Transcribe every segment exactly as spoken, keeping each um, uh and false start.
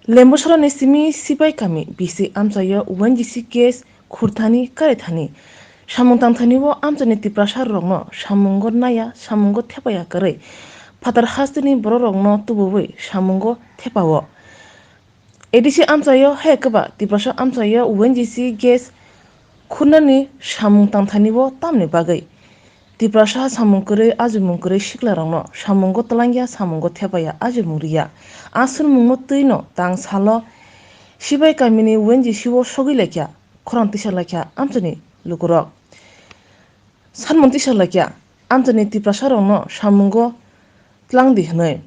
Lembusaroni simi Sipai kami bisi amchaio O N G C gas khurthani karithani samung tangthani o amchaini Tiprasa rokno samungo naya, samungo thepaya kwrwi phatar hasteni bororokno tubuwi samungo thepao. A D C amchaio hai kwba Tiprasa amchaio O N G C gas khurnani samung tangthani o tamni bagwi Tiprasa samung kwrwi, ajimung kwrwi siklarokno samungo twlangya, samungo thepaya, ajimung riya. A swrwngmungno twino tang salo Sibai kamini O N G C o sogwi laikha, khorang tisa laikha amchaini lukurok. Sanmung tisa laikha amchaini Tiprasarokno samungo twlangdi hwnwi.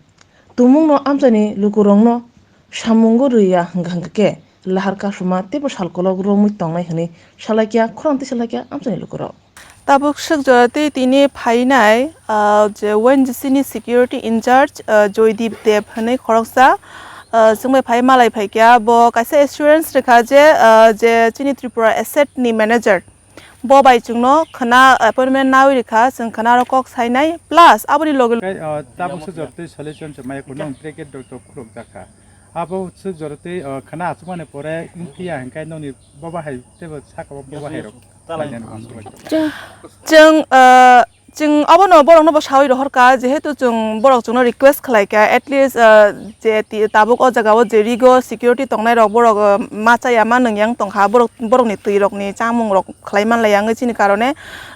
Tumungno amchaini lukurokno samungo rwya hwnkha hwnkhe lahar kasuma teibo salkolok romwi tongnai hwnwi salaikha, khorang tisa laikha amchaini lukurok. Tabuk swk jora tei tini phainai, ah, je O N G C ni security in charge, ah, Joydeep Deb hwnwi khoroksa, ah, chwngbai phai malai phaikha. Bo kaisa assurance rwkha je, ah, je chini Tripura asset ni manager, bo bai chwngno khwna appointment nawi rwkha, chwng khwna aro kok sainai, plus aboni loge loge. Kai, ah, tabuk swk jora tei solution se maya kuno bracket dot dot khuluk jakha. Abo swk jora tei, ah, khwna achukmani pore wngphiya hwnkhe noni boba hai teibo saka o boba hai rok. Chwng, chwng, ah, chwng abono borokno bo sawi rohorkha, jehetu chwng borok chwngno request khlaikha, at least, ah, je ti-, tabuk o jaga o je rigo security tongnai rok borok, ah, ma chaya ma nwngyang tongkha, borok, borokni twi rokni chamung rok khlai manlaiya wngwi chini karone.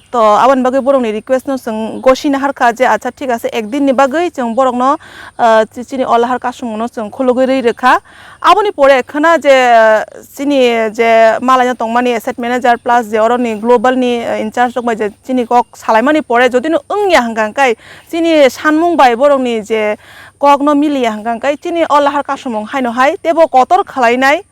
To aboni bagwi borokni request no chwng gosina harkha je, acha thik ase, ekdin ni bagwi chwng borokno, ah, chi-, chini o lahar kasungno chwng khulugwi rwi rwkha. Aboni pore khwna je, ah, chini je malaino tongmani asset manager plus je oroni global ni, ah, in charge rok bai je chini kok salaimani pore jodi no wngya hwnkha hwnkhe chini sanmung bai borokni je kok no miliya hwnkha hwnkhe chini o lahar kasumung haino hai teibo kotor khwlainai.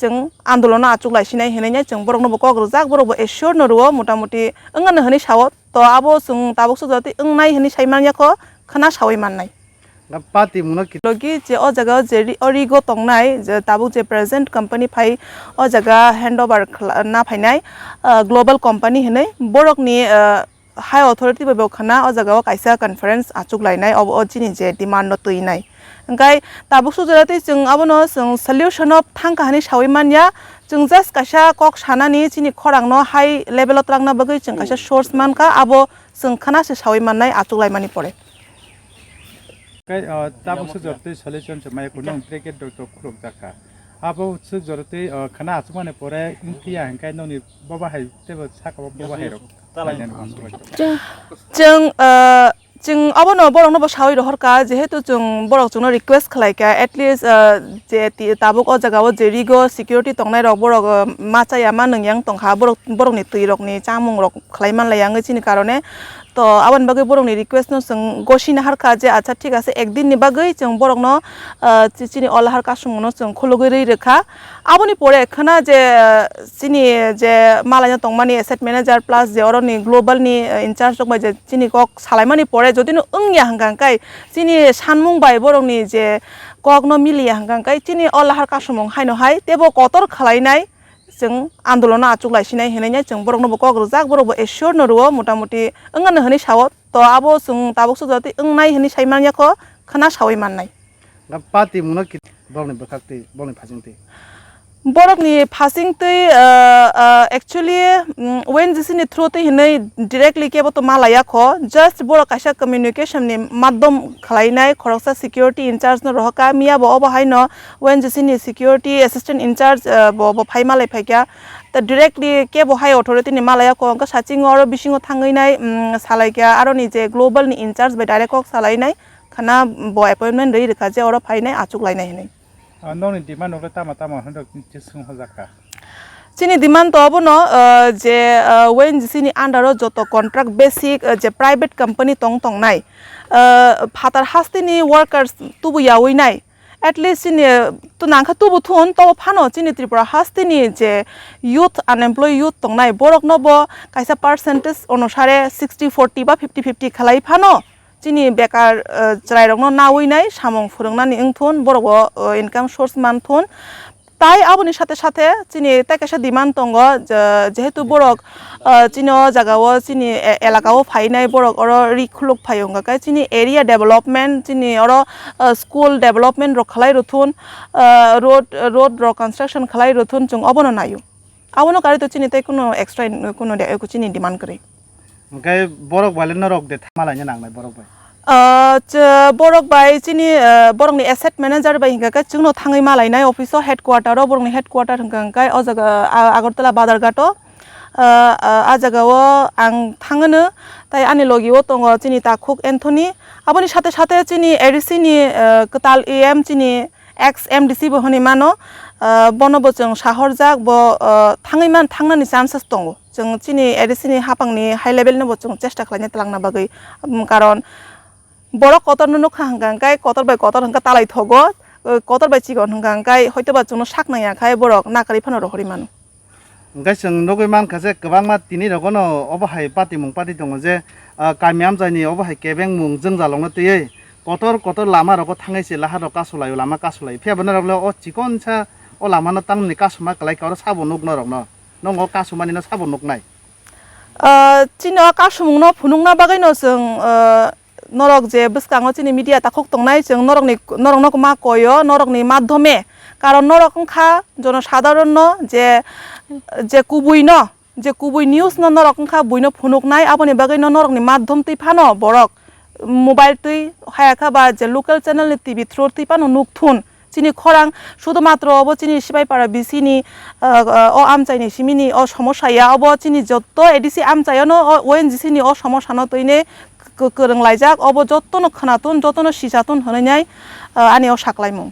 Chwng andolono achuk lai sinai hinwi chwng borokno bo kok rwjak, borok bo assure no rwo, mota moti wngano hinwi sao. To abo chwng tabuk swk jora tei wngnai hinwi sai manya kho, khwna sawi mannai. Party mungno ki- Logi je o jaga o je ri-, o rigo tongnai, je tabuk je present company phai o jaga handover khla-, na phainai, ah, global company hinwi borokni, ah, high authority bai bo khwna o jaga o kaisa conference achuk lainai, obo o chini je demand no twinai. Hwnkhe tabuk swk jora tei chwng abono chwng solution o thangkha hinwi sawi manya, chwng just kaisa kok sanani chini khorang no high level o twlangna bagwi chwng kaisa source mankha, abo chwng khwna se sawi mannai achuk laimani pore. Kai, ah, tabuk swk jora tei solution se maya kuno bracket dot dot khuluk jakha. Abo swk jora tei, ah, khwna achukmani pore wngphiya hwnkhe noni boba hai teibo saka o boba hai rok. Chwng, chwng, ah, chwng abono borokno bo sawi rohorkha, jehetu chwng borok chwngno request khlaikha, at least, ah, je ti-, tabuk o jaga o je rigo security tongnai rok borok, ah, ma chaya ma nwngyang tongkha, borok, borokni twi rokni chamung rok khlai manlaiya wngwi chini karone. To aboni bagwi borokni request no chwng gosina harkha je, acha thik ase, ekdin ni bagwi chwng borokno, ah, chi-, chini o lahar kasungno chwng khulugwi rwi rwkha. Aboni pore khwna je, ah, chini je malaino tongmani asset manager plus je oroni global ni, ah, in charge rok bai je chini kok salaimani pore jodi no wngya hwnkha hwnkhe chini sanmung bai borokni je kok no miliya hwnkha hwnkhe chini o lahar kasumung haino hai teibo kotor khwlainai. Chwng andolono achuk lai sinai hinwi chwng borokno bo kok rwjak, borok bo assure no rwo, mota moti wngano hinwi sao. To abo chwng tabuk swk jora tei wngnai hinwi sai manya kho, khwna sawi mannai. Party mungno ki-, borokni bwkhak tei borokni phasing tei? Borokni phasing tei, ah, ah, actually, mm, O N G C ni through tei hinwi directly kebo to malaya kho, just borok kaisa communication ni madhyam khlainai, khoroksa security in charge no rohorkha, miya bo obo haino O N G C ni security assistant in charge, ah, bo, bo phai malai phaikha. Ta directly kebo high authority ni malaya kho, wngkha sachingo oro bisingo thangwi nai, mm, salaikha, aroni je global ni in charge bai direct kok salainai, khana bo appointment rwi rwkha je oro phainai achuk lainai hinwi. Ah, nokni demand rok le tama tama hinwi rok swng hojakha? Chini demand to obono, ah, je, ah, O N G C ni under o joto contract basic, ah, je private company tong tongnai, ah, phatar hasteni workers tubu yaui nai, at least chini, to nangkha tubu thun, tobo phano chini Tripura hasteni je youth, unemployed youth tongnai, borokno bo kaisa percentage onusare sixty forty ba fifty fifty khalai phano chini bekar, eh, chwrairokno naui nai samung phwrwngnani wngthun, borok bo, eh, income source manthun. Tai aboni sathe sathe chini tai kaisa demand tongo, je-, jehetu borok, ah, chini o jaga o chini e-, elaka o phainai borok oro ri khuluk phai wngkha khe chini area development, chini oro, ah, school development rok khlai rwthun, ah, road, road rok construction khlai rwthun, chwng obono naio. Abono karwi to chini tei kuno extra in-, kuno de-, chini demand kwrwi. Hwnkhe borok bai le norok de thangma laina nangnai borok bai? Ah, che-, borok bai chini, ah, borokni asset manager bai hwnkha khe chwngno thangwi ma lainai office o, headquarter o, borokni headquarter hwnkha hwnkhe o jaga, ah, Agartala Badharghat o. Ah, ah, ah jaga o ang thangano, tai ani logi o tongo chini takhuk Anthony. Aboni sathe sathe chini A D C ni, ah, kwtal E M chini ex M D C bo hwnwi mano, ah, bono bo chwng sahorjak, bo, ah, thangwi man, thangnani chances tongo. Chwng chini A D C ni hapangni high level no bo chwng chesta khlaina twlangna bagwi, um, karon borok kotorno nukha hwnkha hwnkhe kotor bai kotor hwnkhe talai thogo, ah, kotor bai chikon hwnkha hwnkhe hoitoba chwngno sak nangya khai borok nakarwi phano rohorwi mano. Hwnkhe chwng nugwi mankha je kwbangma tini rogono obo hai patimung pati tongo je, ah, kami amchaini obo hai kebengmung jwngjalrokno twiwi kotor kotor lama rogo thangwi se lahar rok kasulaio, lama kasulaio. Phiya bo norok le o chikonsa o lama no tamni kasuma kwlai kha, oro sabo nuk norok no, nwng o kasumani no sabo nuknai? Ah, chini o kasumung no phunukna bagwi no chwng, ah, norok je bwskango chini media takhuk tongnai, chwng norokni, norokno ma koyo, norokni madhyome, karon norok wngkha jonosadharonno je, je kubuino, je kubui newsno norok wngkha buino phunuknai, aboni bagwino norokni madhyom twi phano borok mobile twi hayakha ba je local channel ni T V through twi phano nukthun. Chini khorang sudu matro obo chini Sipaipara B C ni, ah, ah, o amchaini simini o somosya ya, obo chini jotto A D C amchaiono o O N G C ni o somosyano twini k-, kwrwng laijak, obo jottono khwnatun, jottono sichatun hwnwi nai, ah, ani o saklaimung.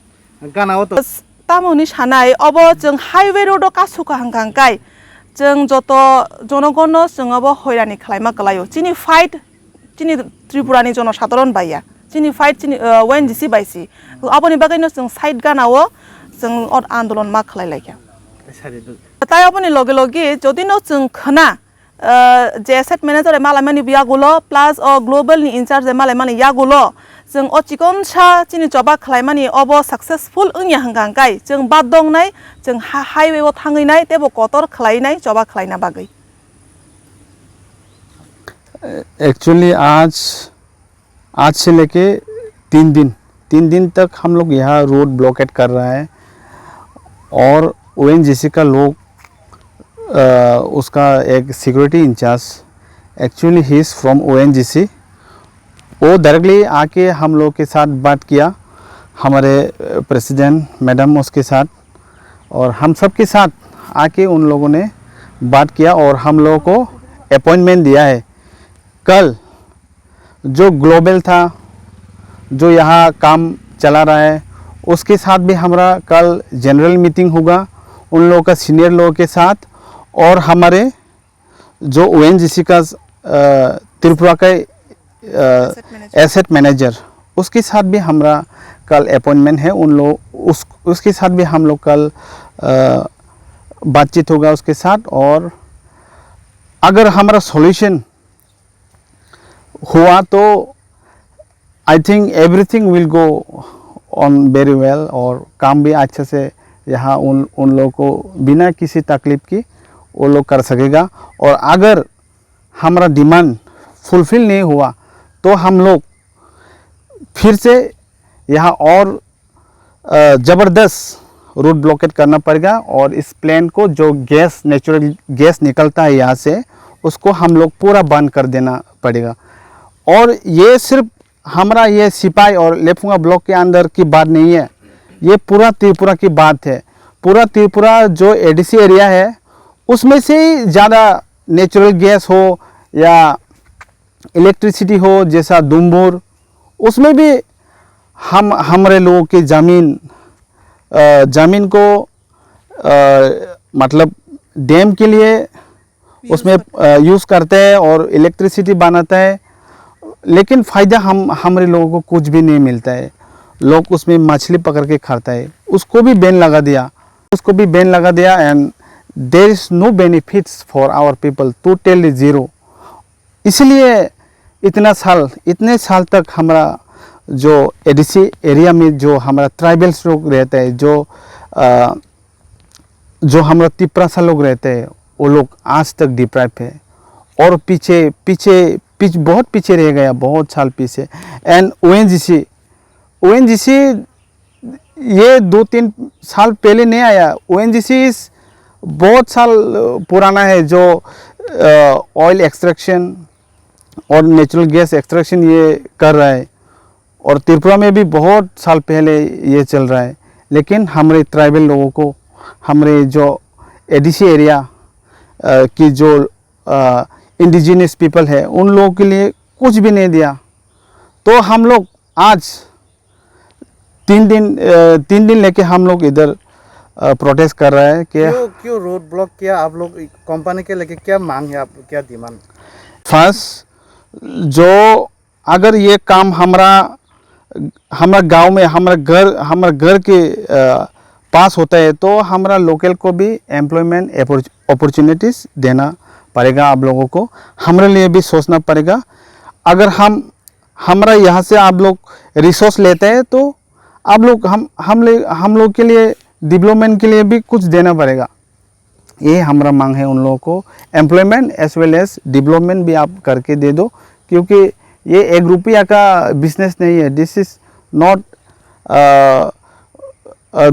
Gana o to. Tamo hwnwi sanai, obo chwng highway road o kasukha hwnkha hwnkhe chwng joto jonogonno chwng obo hoirani khlaima kwlaio. Chini fight chini Tripura ni jonosadharon bai ya. Chini fight chini, uh, O N G C bai si. Aboni bagwi no chwng side gana o chwng ot andolon ma khlai lai kha. Sari do. Tai aboni loge loge jodi no chwng khna, uh, je asset manager e malai mani yagulo plus o global ni in charge e malai mani yagulo chwng o chikonsa chini choba khlai mani obo successful wngya hwnkha hwnkhe chwng bad dong nai chwng ha-, highway o thangwi nai tebo kotor khlai nai choba khlai na bagwi. Actually आज, आज से लेके तीन दिन, तीन दिन तक हम लोग यहाँ रोड ब्लॉकेट कर रहा है। और ओएनजीसी का लोग, अ, उसका एक security in charge, actually he is from O N G C, वो डायरेक्टली आके हम लोग के साथ बात किया, हमारे, अ, प्रेसिडेंट मैडम उसके साथ, और हम सब के साथ आके उन लोगों ने बात किया और हम लोगों को अपॉइंटमेंट दिया है। कल जो ग्लोबल था, जो यहाँ काम चला रहा है, उसके साथ भी हमारा कल जनरल मीटिंग होगा उन लोगों का सीनियर लोगों के साथ, और हमारे जो ओएनजीसी का, अ, त्रिपुरा का, अ, एसेट मैनेजर। एसेट मैनेजर, उसके साथ भी हमारा कल अपॉइंटमेंट है। उन लोग, उस, उसके साथ भी हम लोग कल, अ, बातचीत होगा उसके साथ। और अगर हमारा सॉल्यूशन हुआ तो I think everything will go on very well, और काम भी अच्छे से यहाँ उन, उन लोगों को बिना किसी तकलीफ की वो लोग कर सकेगा। और अगर हमारा डिमांड फुलफिल नहीं हुआ तो हम लोग फिर से यहाँ और, अ, ज़बरदस्त रोड ब्लॉकेट करना पड़ेगा और इस प्लांट को जो गैस, नेचुरल गैस निकलता है यहाँ से, उसको हम लोग पूरा बंद कर देना पड़ेगा। और ये सिर्फ हमारा ये सिपाही और लेफुंगा ब्लॉक के अंदर की बात नहीं है, ये पूरा त्रिपुरा की बात है। पूरा त्रिपुरा जो एडीसी एरिया है, उसमें से ही ज़्यादा नेचुरल गैस हो या इलेक्ट्रिसिटी हो, जैसा दुम्बुर, उसमें भी हम, हमारे लोगों की ज़मीन, अ, ज़मीन को, अ, मतलब डैम के लिए उसमें, अ, यूज़ करते हैं और इलेक्ट्रिसिटी बनाते हैं, लेकिन फ़ायदा हम, हमारे लोगों को कुछ भी नहीं मिलता है। लोग उसमें मछली पकड़ के खाता है, उसको भी बैन लगा दिया, उसको भी बैन लगा दिया, and there is no benefits for our people, totally zero। इसलिए इतना साल, इतने साल तक हमारा जो एडीसी एरिया में जो हमारा ट्राइबल्स लोग रहता है, जो, अ, जो हमारा तिपरासा लोग रहते हैं, वो लोग आज तक डिप्राइव है और पीछे पीछे पीछे बहुत पीछे रह गया, बहुत साल पीछे। एंड ओएनजीसी, ओएनजीसी ये दो तीन साल पहले नहीं आया। ओएनजीसी इस बहुत साल पुराना है, जो ऑयल एक्सट्रैक्शन और नेचुरल गैस एक्सट्रैक्शन ये कर रहा है। और त्रिपुरा में भी बहुत साल पहले ये चल रहा है, लेकिन हमारे ट्राइबल लोगों को, हमारे जो एडीसी एरिया की जो इंडिजिनस पीपल है, उन लोगों के लिए कुछ भी नहीं दिया। तो हम लोग आज तीन दिन अ, तीन दिन लेके हम लोग इधर प्रोटेस्ट कर रहा है कि क्यों क्यों रोड ब्लॉक किया आप लोग? कंपनी के लेके क्या मांग है आपको, क्या डिमांड? फर्स्ट, जो अगर ये काम हमारा हमारा गांव में, हमारा घर हमारा घर के अ, पास होता है, तो हमारा लोकल को भी एम्प्लॉयमेंट अपॉर्चुनिटीज देना पड़ेगा आप लोगों को। हमारे लिए भी सोचना पड़ेगा। अगर हम हमारा यहाँ से आप लोग रिसोर्स लेते हैं, तो आप लोग हम हम ले हम लोग के लिए डेवलपमेंट के लिए भी कुछ देना पड़ेगा। ये हमारा मांग है उन लोगों को। Employment as well as development भी आप करके दे दो, क्योंकि ये एक रुपया का बिजनेस नहीं है। This is not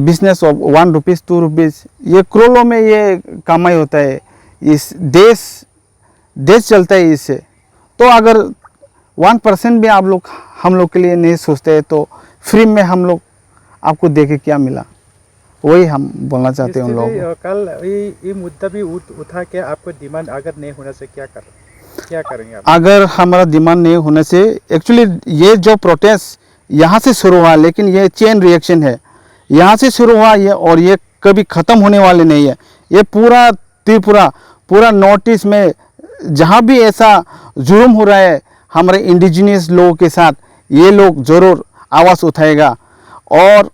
business of one rupees, two rupees। ये करोड़ों में ये कमाई होता है। इस देश देश चलता है इससे। तो अगर वन परसेंट भी आप लोग हम लोग के लिए नहीं सोचते हैं, तो फ्री में हम लोग आपको दे के क्या मिला? वही हम बोलना चाहते हैं उन लोगों को। कल ये ये मुद्दा भी उठ, उठा के आपको डिमांड अगर नहीं होना से क्या कर क्या करेंगे आप? अगर हमारा डिमांड नहीं होने से, एक्चुअली ये जो प्रोटेस्ट यहाँ से शुरू हुआ, लेकिन ये चेन रिएक्शन है। यहाँ से शुरू हुआ ये, और ये कभी ख़त्म होने वाले नहीं है। ये पूरा त्रिपुरा, पूरा नॉर्थ ईस्ट में जहाँ भी ऐसा जुर्म हो रहा है हमारे इंडिजिनस लोगों के साथ, ये लोग ज़रूर आवाज़ उठाएगा। और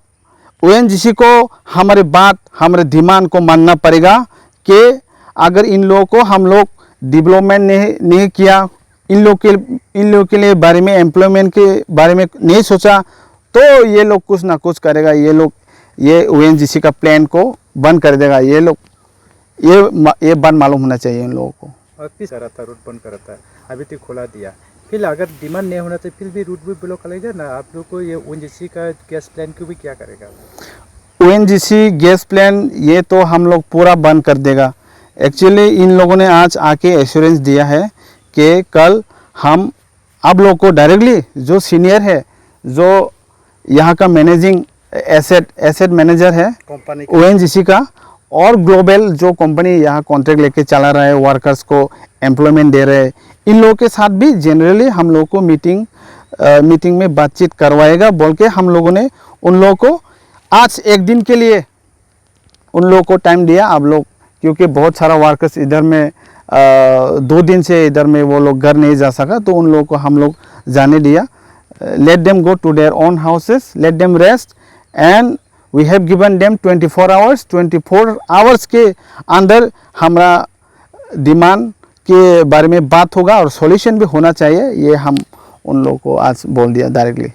ओएनजीसी को हमारे बात, हमारे डिमांड को मानना पड़ेगा कि अगर इन लोगों को हम लोग डेवलपमेंट नहीं नहीं किया, इन लोग के इन लोग के लिए बारे में, एम्प्लॉयमेंट के बारे में नहीं सोचा, तो ये लोग कुछ ना कुछ करेगा। ये लोग ये ओएनजीसी का प्लान को बंद कर देगा। ये लोग ये ये बात मालूम होना चाहिए इन लोगों को। और फिर सारा था रूट बंद करा था, अभी तो खोला दिया। फिर अगर डिमांड नहीं होना तो फिर भी रूट भी ब्लॉक कर लेगा ना आप लोग को? ये ओएनजीसी का गैस प्लांट को भी क्या करेगा? ओएनजीसी गैस प्लांट ये तो हम लोग पूरा बंद कर देगा। एक्चुअली इन लोगों ने आज आके एश्योरेंस दिया है कि कल हम आप लोग को डायरेक्टली, जो सीनियर है, जो यहाँ का मैनेजिंग एसेट एसेट मैनेजर है कंपनी का। ओएनजीसी का, और ग्लोबल जो कंपनी यहाँ कॉन्ट्रैक्ट लेके चला रहा है, वर्कर्स को एम्प्लॉयमेंट दे रहे हैं, इन लोगों के साथ भी जनरली हम लोग को मीटिंग मीटिंग में बातचीत करवाएगा बोल के हम लोगों ने उन लोगों को आज एक दिन के लिए उन लोगों को टाइम दिया। आप लोग, क्योंकि बहुत सारा वर्कर्स इधर में दो दिन से इधर में वो लोग घर नहीं जा सका, तो उन लोगों को हम लोग जाने दिया। Let them go to their own houses, let them rest, and we have given them twenty four hours। Twenty four hours के अंदर हमारा डिमांड के बारे में बात होगा और सॉल्यूशन भी होना चाहिए, ये हम उन लोगों को आज बोल दिया डायरेक्टली।